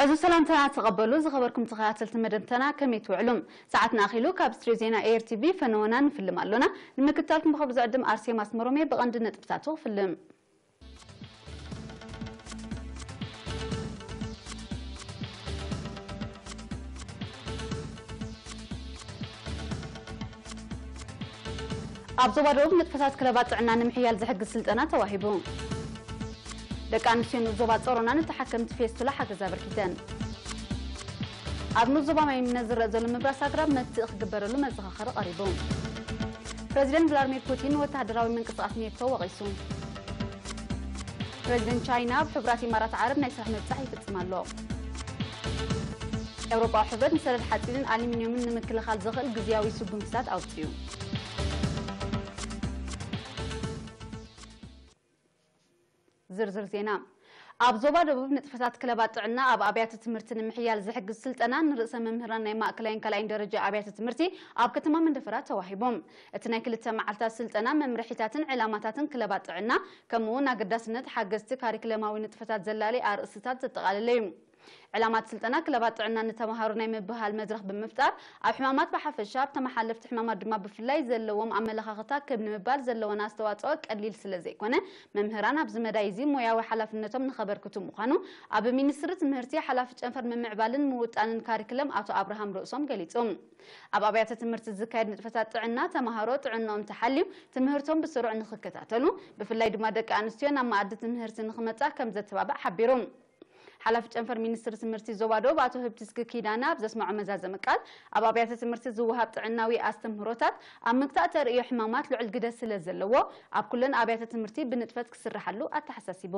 ዕዙዝ ሰላምታና ተቐበሉ። ዝኸበርኩም ተኸታተልቲ መደብተና ከመይ ትውዕሉ? ሰዓትና ኣኺሉ ካብ ስትድዮ ዜና ኤር ቲ ቪ ፈነወና ንፍልም ኣሎና። ንምክትታልኩም ብኽብሪ ዝዕድም ኣርሴማ ኣስመሮም እየ። ብቐንዲ ነጥብታቱ ክፍልም። ኣብ ዞባ ደቡብ ንጥፈታት ክለባት ጥዕና ንምሕያል ዝሕግዝ ስልጠና ተዋሂቡ። ደቂ ኣንስትዮ ንኡስ ዞባ ጾሮና ንተሓከምቲ ፌስቱላ ሓገዝ ኣበርኪተን። ኣብ ንኡስ ዞባ ማይምነ ዝረአ ዘሎ ምብራስ ኣግራብ መትእ ክግበረሉ መዘኻኸሪ ቀሪቡ። ፕረዚደንት ቭላድሚር ፑቲን ወተሃደራዊ ምንቅስቓስ ኔቶ ወቒሱ። ፕረዚደንት ቻይና ኣብ ሕቡራት ኢማራት ዓረብ ናይ ስራሕ ምብጻሕ ይፍጽም ኣሎ። ኤውሮጳዊ ሕብረት ንሰደድ ሓጺንን ኣሉሚንየምን ንምክልኻል ዘኽእል ግዝያዊ ስጉምትታት ኣውጺኡ። ዝርዝር ዜና። ኣብ ዞባ ደቡብ ንጥፈታት ክለባት ጥዕና ኣብ ኣብያተ ትምህርቲ ንምሕያል ዝሕግዝ ስልጠና ንርእሰ መምህራን ናይ ማእከላይን ካልኣይን ደረጃ ኣብያተ ትምህርቲ ኣብ ከተማ መንደፈራ ተዋሂቦም። እቲ ናይ ክልተ መዓልታት ስልጠና መምርሒታትን ዕላማታትን ክለባት ጥዕና ከምኡ እውን ኣገዳስነት ሓገዝቲ ካሪክለማዊ ንጥፈታት ዘላሊ ኣርእስትታት ዘጠቓለለ እዩ። ዕላማት ስልጠና ክለባት ጥዕና ንተምሃሮ ናይ ምብህሃል መድረኽ ብምፍጣር ኣብ ሕማማት ብሓፈሻ ኣብ ተመሓለፍቲ ሕማማት ድማ ብፍላይ ዘለዎም ኣመለኻኽታ ክብ ንምባል ዘለወን ኣስተዋፅኦ ቀሊል ስለ ዘይኮነ መምህራን ኣብዚ መዳይ እዚ ሞያዊ ሓላፍነቶም ንኸበርክቱ ምዃኑ ኣብ ሚኒስትሪ ትምህርቲ ሓላፊ ጨንፈር ምምዕባልን ምውጣንን ካሪክለም ኣቶ ኣብርሃም ርእሶም ገሊጹ። ኣብ ኣብያተ ትምህርቲ ዝካየድ ንጥፈታት ጥዕና ተምሃሮ ጥዕናኦም ተሓልዩ ትምህርቶም ብስሩዕ ንኽከታተሉ ብፍላይ ድማ ደቂ ኣንስትዮ ናብ መኣዲ ትምህርቲ ንኽመጻ ከም ዘተባብዕ ሓቢሩ። ሓላፊ ጨንፈር ሚኒስትሪ ትምህርቲ ዞባ ደቡብ ኣቶ ህብትስኪ ኪዳነ ኣብ ዘስመዖ መዛዘሚ ቃል ኣብ ኣብያተ ትምህርቲ ዝወሃብ ጥዕናዊ ኣስተምህሮታት ኣብ ምግታእ ተርእዮ ሕማማት ልዑል ግደ ስለ ዘለዎ ኣብ ኩለን ኣብያተ ትምህርቲ ብንጥፈት ክስርሓሉ ኣተሓሳሲቡ።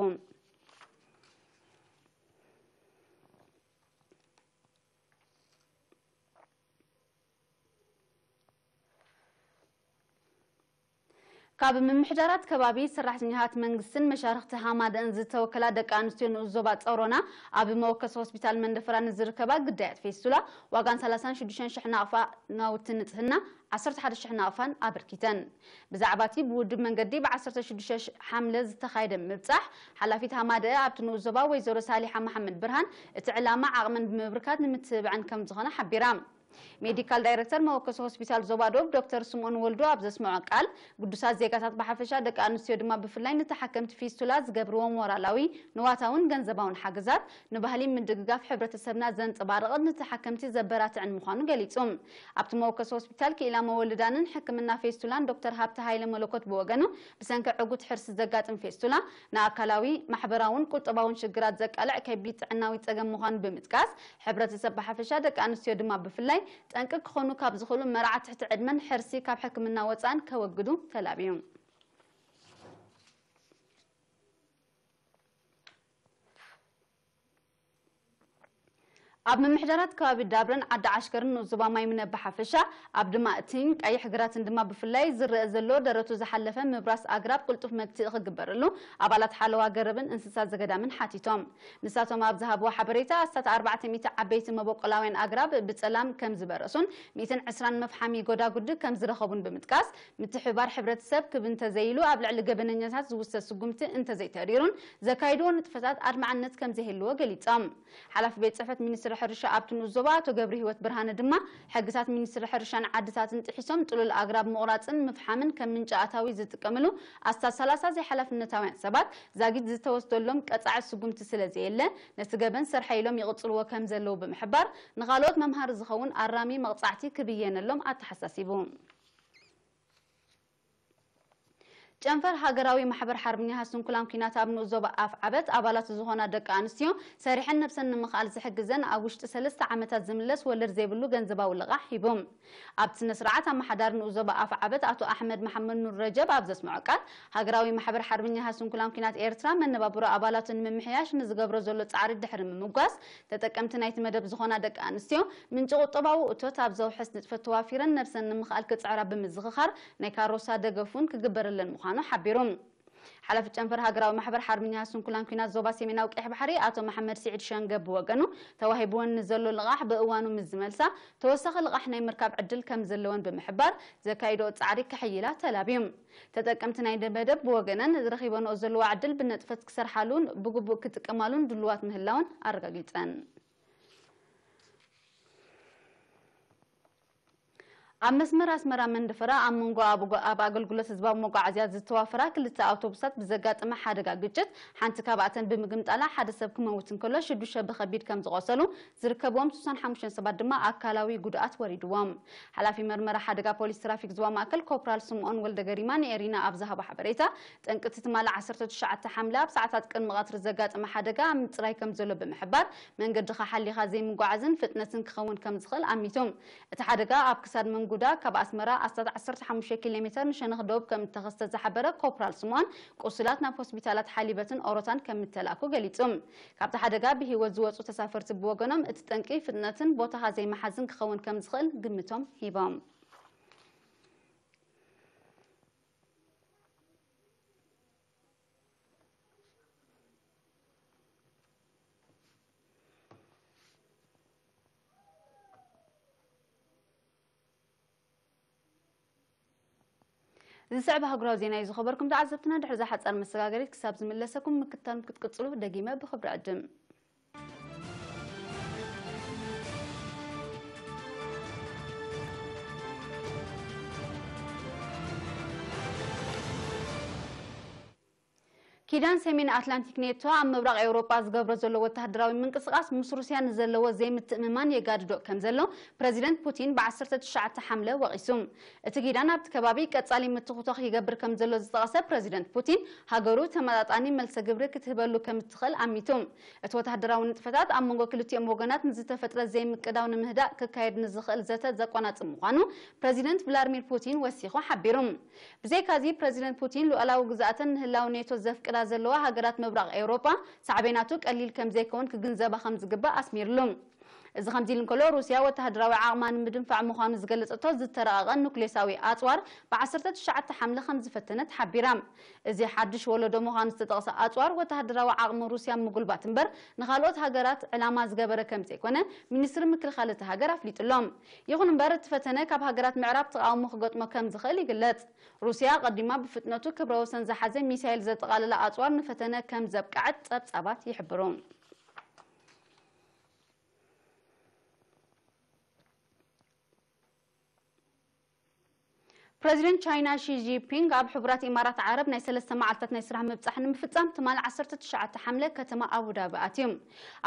ካብ ምምሕዳራት ከባቢ ሰራሕተኛታት መንግስትን መሻርኽቲ ሃማደእን ዝተወከላ ደቂ ኣንስትዮ ንኡስ ዞባ ጸሮና ኣብ መወከሲ ሆስፒታል መንደፈራ ንዝርከባ ግዳያት ፌስቱላ ዋጋን ሰላሳን ሽዱሽተን ሽሕ ናቕፋ ናውቲ ንጽህና ዓሰርተ ሓደ ሽሕ ናቕፋን ኣበርኪተን። ብዛዕባ እቲ ብውድብ መንገዲ ብ ዓሰርተ ሽዱሽተ ሓምለ ዝተኻየደ ምብጻሕ ሓላፊት ሃማደእ ኣብቲ ንኡስ ዞባ ወይዘሮ ሳሊሓ መሓመድ ብርሃን እቲ ዕላማ ዓቕመን ብምብርካት ንምትብባዕን ከም ዝኾነ ሓቢራ። ሜዲካል ዳይረክተር መወከሲ ሆስፒታል ዞባ ዶብ ዶክተር ስምኦን ወልዱ ኣብ ዘስምዖ ቃል ግዱሳት ዜጋታት ብሓፈሻ ደቂ ኣንስትዮ ድማ ብፍላይ ንተሓከምቲ ፊስቱላ ዝገብርዎ ሞራላዊ ንዋታውን ገንዘባውን ሓገዛት ንባህሊ ምድግጋፍ ሕብረተሰብና ዘንጸባርቕን ንተሓከምቲ ዘበራትዕን ምዃኑ ገሊጹ። ኣብቲ መወከሲ ሆስፒታል ክኢላ መወልዳንን ሕክምና ፌስቱላን ዶክተር ሃብተ ሃይለ መለኮት ብወገኑ ብሰንኪ ዕጉት ሕርሲ ዘጋጥም ፌስቱላ ንኣካላዊ፣ ማሕበራውን ቁጠባውን ሽግራት ዘቃልዕ ከቢድ ጥዕናዊ ጸገም ምዃኑ ብምጥቃስ ሕብረተሰብ ብሓፈሻ ደቂ ኣንስትዮ ድማ ብፍላይ ጠንቂ ክኾኑ ካብ ዝኽእሉ መርዓ ትሕቲ ዕድመን ሕርሲ ካብ ሕክምና ወጻእን ከወግዱ ተላብዩ። ኣብ ምምሕዳራት ከባቢ ዳብረን ዓዲ ዓሽከርን ንኡስ ዞባ ማይምነ ብሓፈሻ ኣብ ድማ እቲን ቀይሕ ግራትን ድማ ብፍላይ ዝረአ ዘሎ ደረቱ ዝሓለፈ ምብራስ ኣግራብ ቅልጡፍ መትእ ክግበረሉ ኣባላት ሓለዋ ገረብን እንስሳ ዘገዳምን ሓቲቶም። ንሳቶም ኣብ ዝሃብዎ ሓበሬታ ኣስታት ኣርባዕተ ሚእቲ ዓበይቲ መበቆላውያን ኣግራብ ብጸላም ከም ዝበረሱን ሚእትን ዕስራን መፍሓሚ ጎዳጉዲ ከም ዝረኸቡን ብምጥቃስ ምትሕብባር ሕብረተሰብ ክብ እንተዘይሉ ኣብ ልዕሊ ገበነኛታት ዝውሰድ ስጉምቲ እንተዘይተሪሩን ዘካይድዎ ንጥፈታት ኣድማዕነት ከም ዘይህልዎ ገሊጾም። ሓላፊ ቤት ጽሕፈት ሚኒስትሪ ሕርሻ ኣብቲ ንኡስ ዞባ ኣቶ ገብረ ህይወት ብርሃነ ድማ ሕግታት ሚኒስትሪ ሕርሻን ዓድታትን ጥሒሶም ጥሉል ኣግራብ ምቑራጽን ምፍሓምን ከም ምንጪ ኣታዊ ዝጥቀምሉ ኣስታት ሰላሳ ዘይሓላፍነታውያን ሰባት ዛጊት ዝተወስደሎም ቀጻዒ ስጉምቲ ስለ ዘየለ ነቲ ገበን ስርሐይ ኢሎም ይቕጽልዎ ከም ዘለዉ ብምሕባር ንኻልኦት መምሃሪ ዝኸውን ኣራሚ መቕጻዕቲ ክብየነሎም ኣተሓሳሲቡ። ጨንፈር ሃገራዊ ማሕበር ሓርብኛ ሃስንኩላን ኲናት ኣብ ንኡስ ዞባ ኣፍ ዓበት ኣባላቱ ዝኾና ደቂ ኣንስትዮ ሰሪሐን ነብሰን ንምኽኣል ዝሕግዘን ኣብ ውሽጢ ሰለስተ ዓመታት ዝምለስ ወለድ ዘይብሉ ገንዘባዊ ልቓሕ ሂቡ። ኣብቲ ስነ ስርዓት ኣመሓዳሪ ንኡስ ዞባ ኣፍ ዓበት ኣቶ ኣሕመድ መሓመድ ኑር ረጀብ ኣብ ዘስምዖ ቃል ሃገራዊ ማሕበር ሓርብኛ ሃስንኩላን ኲናት ኤርትራ መነባብሮ ኣባላቱ ንምምሕያሽ ንዝገብሮ ዘሎ ጻዕሪ ድሕሪ ምምጓስ ተጠቀምቲ ናይቲ መደብ ዝኾና ደቂ ኣንስትዮ ምንጪ ቁጠባዊ እቶት ኣብ ዘውሕስ ንጥፈት ተዋፊረን ነብሰን ንምኽኣል ክጽዕራ ብምዝኽኻር ናይ ካሮሳ ደገፍ እውን ክግበረለን ምዃኑ ሓቢሩ። ሓላፊ ጨንፈር ሃገራዊ ማሕበር ሓርብኛ ስንኩላን ኲናት ዞባ ሰሜናዊ ቀይሕ ባሕሪ ኣቶ መሓመድ ስዒድ ሸንገ ብወገኑ ተዋሂብወን ንዘሎ ልቓሕ ብእዋኑ ምስ ዝመልሳ ተወሳኺ ልቓሕ ናይ ምርካብ ዕድል ከም ዘለወን ብምሕባር ዘካይድኦ ጻዕሪ ክሕይላ ተላብዩ። ተጠቀምቲ ናይ መደብ ብወገነን ረኺበንኦ ዘለዋ ዕድል ብነጥፈት ክሰርሓሉን ብግቡእ ክጥቀማሉን ድሉዋት ምህላወን ኣረጋጊጸን። ኣብ መስመር ኣስመራ መንደፈራ ኣብ መንጎ ኣብ ጎ-፣ ኣብ ኣገልግሎት ህዝባዊ መጓዓዝያ ዝተዋፈራ ክልተ ኣውቶቡሳት ብዘጋጠመ ሓደጋ ግጭት፣ ሓንቲ ካብኣተን ብምግምጣላ ሓደ ሰብ ክመውት እንከሎ፣ ሽዱሽተ ብኸቢድ ከም ዝቖሰሉ፣ ዝርከብዎም ስሳን ሓሙሽተን ሰባት ድማ ኣካላዊ ጉድኣት ወሪድዎም። ሓላፊ መርመራ ሓደጋ ፖሊስ ትራፊክ ዞባ ማእከል ኮፕራል ስምኦን ወልደገሪማ ንኤሪና ኣብ ዝሃቦ ሓበሬታ፣ ጠንቂ እቲ ትማሊ ዓሰርተ ትሽዓተ ሓምለ ኣብ ሰዓታት ቅድሚ ቀትሪ ዘጋጠመ ሓደጋ ኣብ ምጽራይ ከም ዘሎ ብምሕባር፣ መንገድኻ ሓሊኻ ዘይምጓዓዝን ፍጥነትን ክኸውን ከም ዝኽእል ኣሚቱ። እቲ ሓደጋ ኣብ ክሳድ መንጉዳ ካብ ኣስመራ ኣስታት ዓሰርተ ሓሙሽተ ኪሎ ሜተር ንሸነኽ ደቡብ ከም እተኸስተ ዝሓበረ ኮፕራል ስምኦን፣ ቁሱላት ናብ ሆስፒታላት ሓሊበትን ኦሮታን ከም እተላእኩ ገሊጹ። ካብቲ ሓደጋ ብህይወት ዝወጹ ተሳፈርቲ ብወገኖም፣ እቲ ጠንቂ ፍጥነትን ቦታኻ ዘይምሓዝን ክኸውን ከም ዝኽእል ግምቶም ሂቦም። ዝስዕብ ኣህጉራዊ ዜና እዩ ዝኸበርኩም ተዓዘብትና። ድሕሪ እዛ ሓጻር መሰጋገሪት ክሳብ ዝምለሰኩም ምክትታል ክትቅጽሉ ደጊመ ብኽብሪ ዕድም። ኪዳን ሰሜን ኣትላንቲክ ኔቶ ኣብ ምብራቕ ኤውሮጳ ዝገብሮ ዘሎ ወተሃደራዊ ምንቅስቓስ ምስ ሩስያ ንዘለዎ ዘይምትእምማን የጋድዶ ከም ዘሎ ፕረዚደንት ፑቲን ብዓሰርተ ትሽዓተ ሓምለ ወቒሱ። እቲ ኪዳን ኣብቲ ከባቢ ቀጻሊ ምትኹቶኽ ይገብር ከም ዘሎ ዝጠቐሰ ፕረዚደንት ፑቲን፣ ሃገሩ ተመጣጣኒ መልሰ ግብሪ ክትህበሉ ከም እትኽእል ኣሚቱ። እቲ ወተሃደራዊ ንጥፈታት ኣብ መንጎ ክልቲኦም ወገናት ንዝተፈጥረ ዘይምቅዳው ንምህዳእ ክካየድ ንዝኽእል ዘተ ዘቆናጽብ ምዃኑ ፕረዚደንት ቭላድሚር ፑቲን ወሲኹ ሓቢሩ። ብዘይካዚ፣ ፕረዚደንት ፑቲን ሉዓላዊ ግዝኣተን ንህላው ኔቶ ዘፍቅዳ ዘለዋ ሃገራት ምብራቕ ኤውሮጳ ሳዕቤናቱ ቀሊል ከም ዘይከውን ክግንዘባ ከም ዝግባእ ኣስሚርሉ። እዚ ከምዚ ኢሉ እንከሎ፣ ሩስያ ወተሃደራዊ ዓቕማ ንምድንፋዕ ምዃኑ ዝገለጸቶ ዝተረቐቐ ኑክሌሳዊ ኣጽዋር ብ ዓሰርተ ትሽዓተ ሓምለ ከም ዝፈተነት ሓቢራ። እዚ ሓድሽ ወለዶ ምዃኑ ዝተጠቕሰ ኣጽዋር፣ ወተሃደራዊ ዓቕሚ ሩስያ ምጉልባት እምበር፣ ንኻልኦት ሃገራት ዕላማ ዝገበረ ከም ዘይኮነ ሚኒስትሪ ምክልኻል እታ ሃገር ኣፍሊጡ ኣሎ። ይኹን እምበር፣ እቲ ፈተነ ካብ ሃገራት ምዕራብ ተቓውሞ ክገጥሞ ከም ዝኽእል ይግለጽ። ሩስያ ኣቐዲማ ብፍጥነቱ ክብረ ወሰን ዝሓዘ ሚሳይል ዘጠቓለለ ኣጽዋር ንፈተነ ከም ዘብቅዐት ጸብጻባት ይሕብሩ። ፕረዚደንት ቻይና ሺ ጂንፒንግ ኣብ ሕቡራት ኢማራት ዓረብ ናይ ሰለስተ መዓልታት ናይ ስራሕ ምብጻሕ ንምፍጻም ትማሊ ዓሰርተ ትሽዓተ ሓምለ ከተማ ኣቡዳቢ ኣትዩ።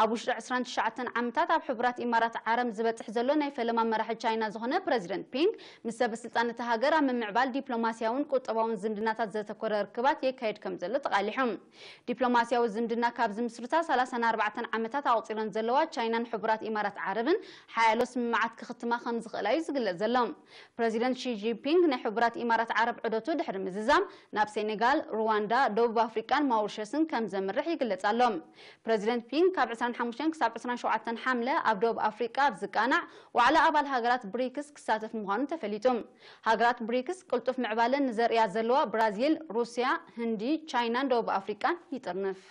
ኣብ ውሽጢ ዕስራን ትሽዓተን ዓመታት ኣብ ሕቡራት ኢማራት ዓረብ ዝበጽሕ ዘሎ ናይ ፈለማ መራሒ ቻይና ዝኾነ ፕረዚደንት ፒንግ፣ ምስ ሰበ ስልጣን እታ ሃገር ኣብ ምምዕባል ዲፕሎማስያውን ቁጠባውን ዝምድናታት ዘተኮረ ርክባት የካይድ ከም ዘሎ ተቓሊሑ። ዲፕሎማስያዊ ዝምድና ካብ ዝምስርታ ሰላሳን ኣርባዕተን ዓመታት ኣቑጺረን ዘለዋ ቻይናን ሕቡራት ኢማራት ዓረብን፣ ሓያሎ ስምምዓት ክኽትማ ከም ዝኽእላ እዩ ዝግለጽ ዘሎ። ፕረዚደንት ሺ ጂንፒንግ ናይ ሕቡራት ኢማራት ዓረብ ዑደቱ ድሕሪ ምዝዛም፣ ናብ ሴኔጋል፣ ሩዋንዳ፣ ደቡብ ኣፍሪቃን ማውሪሸስን ከም ዘምርሕ ይግለጽ ኣሎ። ፕረዚደንት ፒንግ ካብ ዕስራን ሓሙሽተን ክሳብ ዕስራን ሸውዓተን ሓምለ ኣብ ደቡብ ኣፍሪቃ ኣብ ዝቃናዕ ዋዕላ ኣባል ሃገራት ብሪክስ ክሳተፍ ምዃኑ ተፈሊጡ። ሃገራት ብሪክስ ቅልጡፍ ምዕባለ ንዘርእያ ዘለዋ ብራዚል፣ ሩስያ፣ ህንዲ፣ ቻይናን ደቡብ ኣፍሪቃን ይጥርንፍ።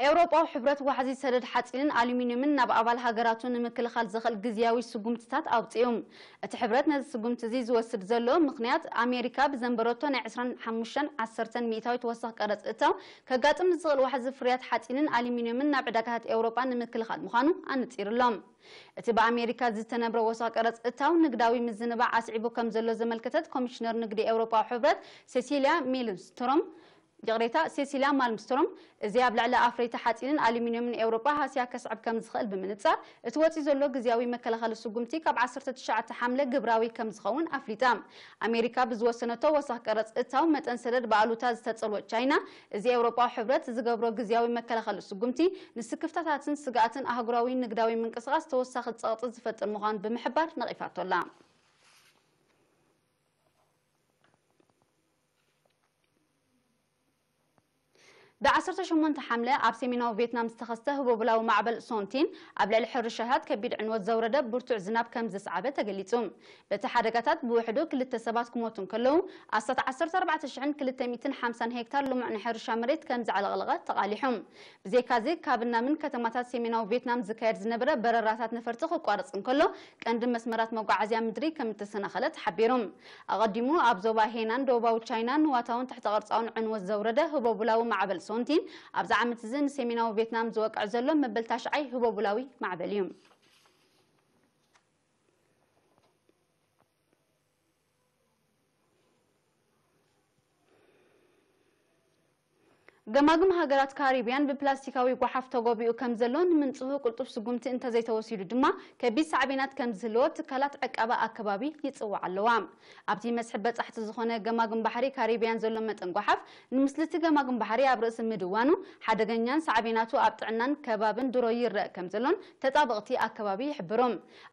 ኤውሮጳዊ ሕብረት ዋሕዚ ሰደድ ሓጺንን ኣሉሚንየምን ናብ ኣባል ሃገራቱ ንምክልኻል ዘኽእል ግዝያዊ ስጉምትታት ኣውጺኡ። እቲ ሕብረት ነዚ ስጉምቲ እዚ ዝወስድ ዘሎ ምኽንያት፣ ኣሜሪካ ብዘንበረቶ ናይ ዕስራን ሓሙሽተን ዓሰርተን ሚእታዊት ወሰኽ ቀረጽ እታው ከጋጥም ንዝኽእል ዋሕዚ ፍርያት ሓጺንን ኣሉሚንየምን ናብ ዕዳጋታት ኤውሮጳ ንምክልኻል ምዃኑ ኣነጺሩ ኣሎ። እቲ ብኣሜሪካ ዝተነብረ ወሰኽ ቀረጽ እታው ንግዳዊ ምዝንባዕ ኣስዒቡ ከም ዘሎ ዘመልከተት ኮሚሽነር ንግዲ ኤውሮጳዊ ሕብረት ሴሲልያ ሚልምስትሮም፣ ይቕሬታ፣ ሴሲልያ ማልምስትሮም፣ እዚ ኣብ ልዕሊ ኣፍረይቲ ሓጺንን ኣሉሚንየምን ኤውሮጳ ሃስያ ከስዕብ ከም ዝኽእል ብምንጻር፣ እቲ ወጺኡ ዘሎ ግዝያዊ መከላኸሊ ስጉምቲ ካብ ዓሰርተ ትሽዓተ ሓምለ ግብራዊ ከም ዝኸውን ኣፍሊጣ። ኣሜሪካ ብዝወሰነቶ ወሰኽ ቀረጽ እታው መጠን ሰደድ ብኣሉታ ዝተጸልወት ቻይና፣ እዚ ኤውሮጳዊ ሕብረት ዝገብሮ ግዝያዊ መከላኸሊ ስጉምቲ ንስክፍታታትን ስግኣትን ኣህጉራዊ ንግዳዊ ምንቅስቓስ ተወሳኺ ጸቕጢ ዝፈጥር ምዃኑ ብምሕባር ነቒፋቶ ኣላ። ብ ዓሰርተ ሸሞንተ ሓምለ ኣብ ሰሜናዊ ቬትናም ዝተኸስተ ህቦብላዊ ማዕበል ሶንቲን ኣብ ልዕሊ ሕርሻታት ከቢድ ዕንወት ዘውረደ ብርቱዕ ዝናብ ከም ዘስዓበ ተገሊጹ። በቲ ሓደጋታት ብውሕዱ ክልተ ሰባት ክሞቱ እንከለዉ፣ ኣስታት ዓሰርተ ኣርባዕተ ሽሕን ክልተ ሚእትን ሓምሳን ሄክታር ልሙዕ ናይ ሕርሻ መሬት ከም ዘዕለቕለቐ ተቓሊሑ። ብዘይካዚ፣ ካብን ናብን ከተማታት ሰሜናዊ ቬትናም ዝካየድ ዝነበረ በረራታት ነፈርቲ ክቋረጽ እንከሎ፣ ቀንዲ መስመራት መጓዓዝያ ምድሪ ከም እተሰናኸለ ተሓቢሩ። ኣቐዲሙ ኣብ ዞባ ሄናን ደቡባዊ ቻይናን ንዋታውን ትሕተ ቅርጻውን ዕንወት ዘውረደ ህቦቡላዊ ማዕበል ሶንቲን፣ ኣብዚ ዓመት እዚ ንሰሜናዊ ቬትናም ዝወቅዕ ዘሎ መበል ታሽዓይ ህቦቡላዊ ማዕበል እዩ። ገማግም ሃገራት ካሪብያን ብፕላስቲካዊ ጓሓፍ ተጎቢኡ ከም ዘሎ ንምንጽሁ ቅልጡፍ ስጉምቲ እንተዘይተወሲዱ ድማ ከቢድ ሳዕቤናት ከም ዝህልዎ ትካላት ዕቃበ ኣከባቢ ይጽውዓ ኣለዋ። ኣብቲ መስሕብ በጻሕቲ ዝኾነ ገማግም ባሕሪ ካሪብያን ዘሎ መጠን ጓሓፍ ንምስልቲ ገማግም ባሕሪ ኣብ ርእሲ ምድዋኑ ሓደገኛን ሳዕቤናቱ ኣብ ጥዕናን ከባብን ድሮ ይረእ ከም ዘሎን ተጣበቕቲ ኣከባቢ ይሕብሩ።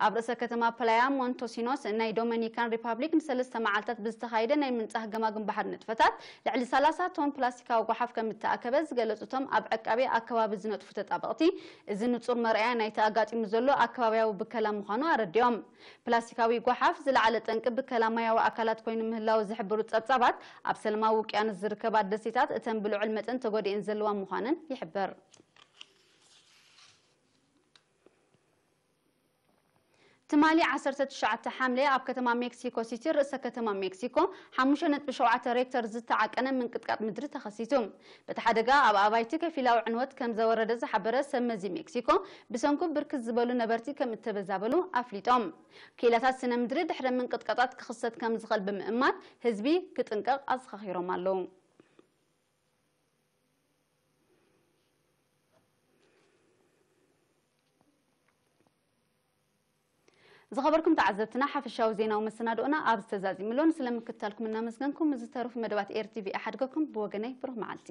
ኣብ ርእሰ ከተማ ፕላያ ሞንቶሲኖስ ናይ ዶሚኒካን ሪፓብሊክ ንሰለስተ መዓልታት ብዝተኻየደ ናይ ምንጻህ ገማግም ባሕሪ ንጥፈታት ልዕሊ ሰላሳ ቶን ፕላስቲካዊ ጓሓፍ ከም እተኣከበ ዝገለጹ እቶም ኣብ ዕቃቤ ኣከባቢ ዝነጥፉ ተጣበቕቲ፣ እዚ ንጹር መርኣያ ናይቲ ኣጋጢሙ ዘሎ ኣከባብያዊ ብከላ ምዃኑ ኣረዲኦም። ፕላስቲካዊ ጓሓፍ ዝለዓለ ጠንቂ ብከላ ማያዊ ኣካላት ኮይኑ ምህላው ዝሕብሩ ጸብጻባት፣ ኣብ ሰላማዊ ውቅያኖስ ዝርከባ ደሴታት እተን ብልዑል መጠን ተጎዲኤን ዘለዋ ምዃነን ይሕበር። ትማሊ ዓሰርተ ትሽዓተ ሓምለ ኣብ ከተማ ሜክሲኮ ሲቲ፣ ርእሰ ከተማ ሜክሲኮ፣ ሓሙሽተ ነጥቢ ሸውዓተ ሬክተር ዝተዓቀነ ምንቅጥቃጥ ምድሪ ተኸሲቱ። በቲ ሓደጋ ኣብ ኣባይቲ ከፊላዊ ዕንወት ከም ዘወረደ ዝሓበረ ሰብ መዚ ሜክሲኮ፣ ብሰንኩ ብርክት ዝበሉ ነበርቲ ከም እተበዛበሉ ኣፍሊጦም። ክኢላታት ስነ ምድሪ ድሕሪ ምንቅጥቃጣት ክኽሰት ከም ዝኽእል ብምእማት ህዝቢ ክጥንቀቕ ኣዘኻኺሮም ኣለዉ። ዝኸበርኩም ተዓዘብትና፣ ሓፈሻዊ ዜናዊ መሰናድኦና ኣብዚ ተዛዚሙ ኣሎ። ስለምክትታልኩም እናመስገንኩም፣ ዝተረፉ መደባት ኤር ቲ ቪ ይሓድገኩም። ብወገነይ ብሩህ መዓልቲ።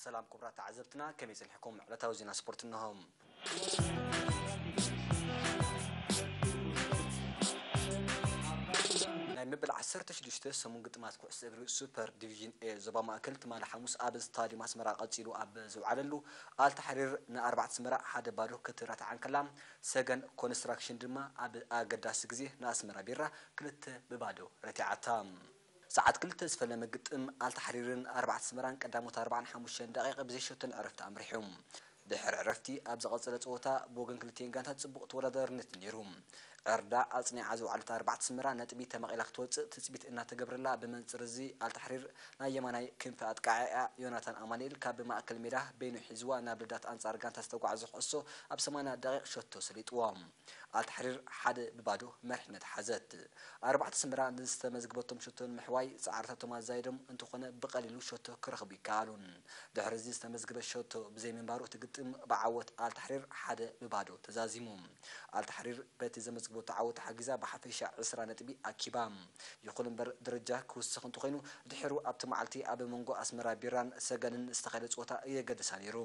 ሰላም ክቡራት ተዓዘብትና፣ ከመይ ጸኒሕኩም? ዕለታዊ ዜና ስፖርት እንሆ። ናይ መበል ዓሰርተ ሽዱሽተ ሰሙን ግጥማት ኩዕሶ እግሪ ሱፐር ዲቪዥን ኤ ዞባ ማእከል ትማሊ ሓሙስ ኣብ ስታዲየም ኣስመራ ቀጺሉ ኣብ ዝውዓለሉ፣ ኣልታሕሪር ንኣርባዕተ ኣስመራ ሓደ ባዶ ክትረትዓ እንከላ፣ ሰገን ኮንስትራክሽን ድማ ኣብ ኣገዳሲ ግዜ ንኣስመራ ቢራ ክልተ ብባዶ ረቲዓታ። ሰዓት ክልተ ዝፈለመ ግጥም ኣልታሕሪርን ኣርባዕተ ኣስመራን ቀዳሞት ኣርባዓን ሓሙሽተን ደቂቕ ብዘይ ሸቶን ዕረፍቲ ኣምሪሑ። ድሕሪ ዕረፍቲ ኣብ ዝቐጸለ ጸወታ ብወገን ክልቲኤን ጋንታት ጽቡቕ ተወዳዳርነት ነይሩ። ዕርዳ ኣጽኒዓ ዝወዓለት ኣርባዕተ ኣስመራ ነጥቢ ተመቒላ ክትወጽእ ትጽቢት እናተገብረላ፣ ብመንጽር እዚ ኣልታሕሪር ናይ የማናይ ክንፊ ኣጥቃዒኣ ዮናታን ኣማኑኤል ካብ ማእከል ሜዳ በይኑ ሒዝዋ ናብ ልዳት ኣንጻር ጋንታ ዝተጓዕዞ ኩዕሶ ኣብ ሰማንያ ደቂቕ ሸቶ ሰሊጥዎ። ኣልታሕሪር ሓደ ብባዶ መሪሕነት ሓዘት። ኣርባዕተ ኣስመራ ንዝተመዝግበቶም ሸቶ ንምሕዋይ ጻዕርታቶም ኣዛይዶም እንተኾነ ብቐሊሉ ሸቶ ክረኽቡ ይከኣሉን። ድሕሪ እዚ ዝተመዝግበ ሸቶ ብዘይምንባሩ እቲ ግጥም ብዓወት ኣልታሕሪር ሓደ ብባዶ ተዛዚሙ። ኣልታሕሪር በቲ ዘመዝግበቶ ዓወት ሓጊዛ ብሓፈሻ ዕስራ ነጥቢ ኣኪባ። ይኹን እምበር ደረጃ ክውስኽ እንተኾይኑ ድሕሩ ኣብቲ መዓልቲ ኣብ መንጎ ኣስመራ ቢራን ሰገንን ዝተኻየደ ጸወታ የገድሳ ነይሩ።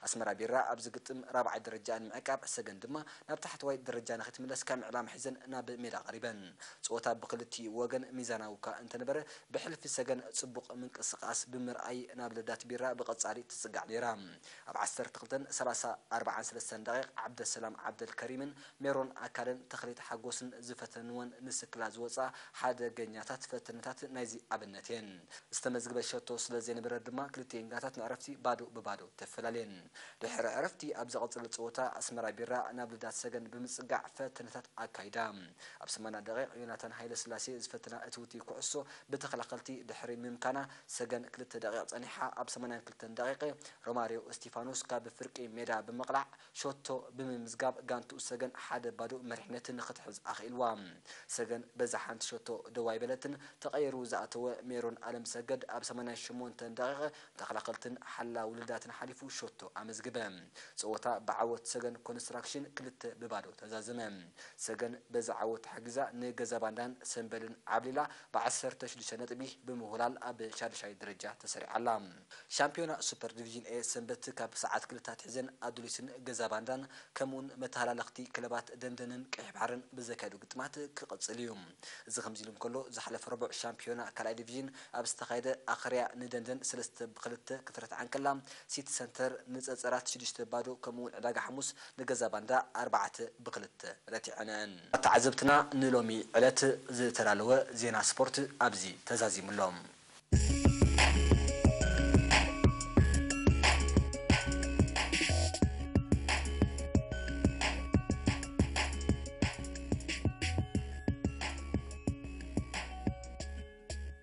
ኣስመራ ቢራ ኣብዚ ግጥም ራብዓይ ደረጃ ንምዕቃብ፣ ሰገን ድማ ናብ ታሕተዋይ ደረጃ ንኽትምለስ ከም ዕላማ ሒዘን ናብ ሜዳ ቀሪበን። ጸወታ ብክልቲኡ ወገን ሚዛናዊ እኳ እንተነበረ፣ ብሕልፊ ሰገን ጽቡቕ ምንቅስቓስ ብምርኣይ ናብ ልዳት ቢራ ብቐጻሊ ትጽጋዕ ነይራ። ኣብ ዓሰርተ ክልተን ሰላሳ ኣርባዓን ሰለስተን ደቂቕ ዓብደሰላም ዓብደልከሪምን ሜሮን ኣካለን ተኽሊት ሓጎስን ዝፈተንወን ንስክላ ዝወጻ ሓደገኛታት ፈተነታት ናይዚ ኣብነት እየን። ዝተመዝግበ ሸቶ ስለ ዘይነበረ ድማ ክልቲኤን ጋንታት ንዕረፍቲ ባዶ ብባዶ ተፈላለየን። ድሕሪ ዕረፍቲ ኣብ ዝቐጸለ ጸወታ ኣስመራ ቢራ ናብ ልዳት ሰገን ብምጽጋዕ ፈተነታት ኣካይዳ። ኣብ ሰማንያ ደቂቕ ዮናታን ሃይለስላሴ ዝፈተና እትውቲ ኩዕሶ ብተኸላኸልቲ ድሕሪ ምምካና ሰገን ክልተ ደቂቕ ጸኒሓ ኣብ ሰማንያን ክልተን ደቂቕ ሮማርዮ እስቲፋኖስ ካብ ፍርቂ ሜዳ ብምቕላዕ ሸቶ ብምምዝጋብ ጋንትኡ ሰገን ሓደ ባዶ መሪሕነትን ንክትሕዝ ኣኽኢልዋ። ሰገን በዛ ሓንቲ ሸቶ ደው ኣይበለትን። ተቐይሩ ዝኣተወ ሜሮን ኣለምሰገድ ኣብ ሰማንያ ሸሞንተ ደቂቕ ተኸላኸልትን ሓላ ውልዳትን ሓሊፉ ሸቶ ኣመዝግበ። ጸወታ ብዓወት ሰገን ኮንስትራክሽን ክልተ ብባዶ ተዛዘመ። ሰገን በዚ ዓወት ተሓጊዛ ንገዛ ባንዳን ሰምበልን ዓብሊላ ብ ዓሰርተ ሽዱሽተ ነጥቢ ብምውላል ኣብ ሻድሻይ ደረጃ ተሰሪዓ ኣላ። ሻምፒዮና ሱፐር ዲቪዥን ኤ ሰንበት ካብ ሰዓት ክልተ ኣትሒዘን ኣዱሊስን ገዛ ባንዳን ከምኡውን መተሃላለኽቲ ክለባት ደንደንን ቀይሕ ባሕርን ብዘካየዱ ግጥማት ክቕጽል እዩ። እዚ ከምዚ ኢሉ እንከሎ ዝሓለፈ ረቡዕ ሻምፒዮና ካልኣይ ዲቪዥን ኣብ ዝተኻየደ ኣኽርያ ንደንደን ሰለስተ ብክልተ ክትረትዓ እንከላ ሲቲ ሰንተር ንጸጸራት ሽዱሽተ ባዶ ከምኡውን ዕዳጋ ሓሙስ ንገዛ ባንዳ ኣርባዕተ ብክልተ ረቲዐነን። ተዓዘብትና ንሎሚ ዕለት ዝተዳለወ ዜና ስፖርት ኣብዚ ተዛዚሙሎም።